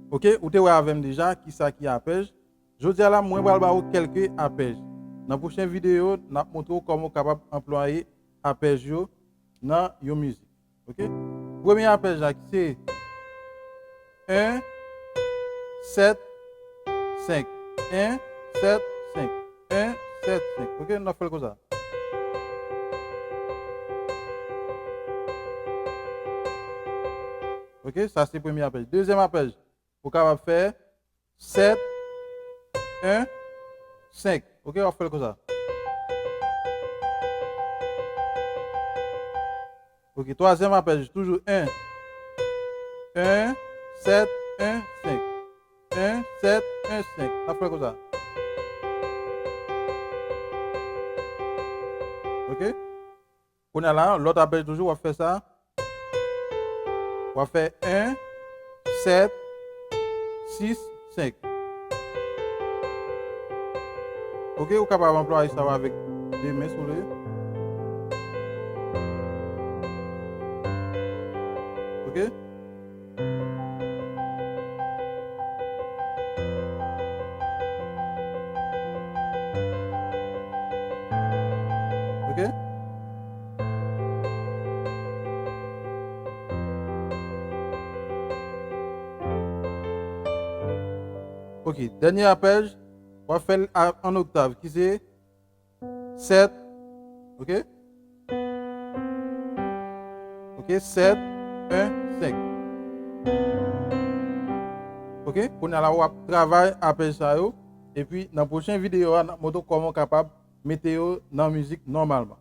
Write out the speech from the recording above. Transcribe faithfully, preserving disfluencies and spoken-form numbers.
Ok, ou te wè avè m deja kisa ki apèj. Jodi a la, mwen pral ba ou kèlke apèj. Nan pwochen videyo, n ap montre w kòman w kapab anplwaye apèj yo nan yon mizik. Ok? Premye apèj la ki se en, sèt, senk. En, sèt, senk. En, sèt, senk. Ok? N ap fè l konsa. Ok? Sa se premye apèj. Dezyèm apèj, ou kapab fè sèt, en, senk. Ok, w ap fè l konsa. Ok, twazyèm apèj, toujou en. En, sèt, en, senk. En, sèt, en, senk. N ap fè l konsa. Ok? Kounye a la, lòt apèj toujou, w ap fè sa. W ap fè en, sèt, sis, senk. Ok, ou kapab anplwaye sa yo avèk de men si w vle. Ok? Ok? Ok, dènye apèj, w ap fè l a- an oktav, ki se sèt, ok? Ok, sèt, en, senk. Ok, kounye a la, w ap travay apèj sa yo, epi nan pwochen videyo a, n ap montre w kòman w kapab mete yo nan mizik nòmalman.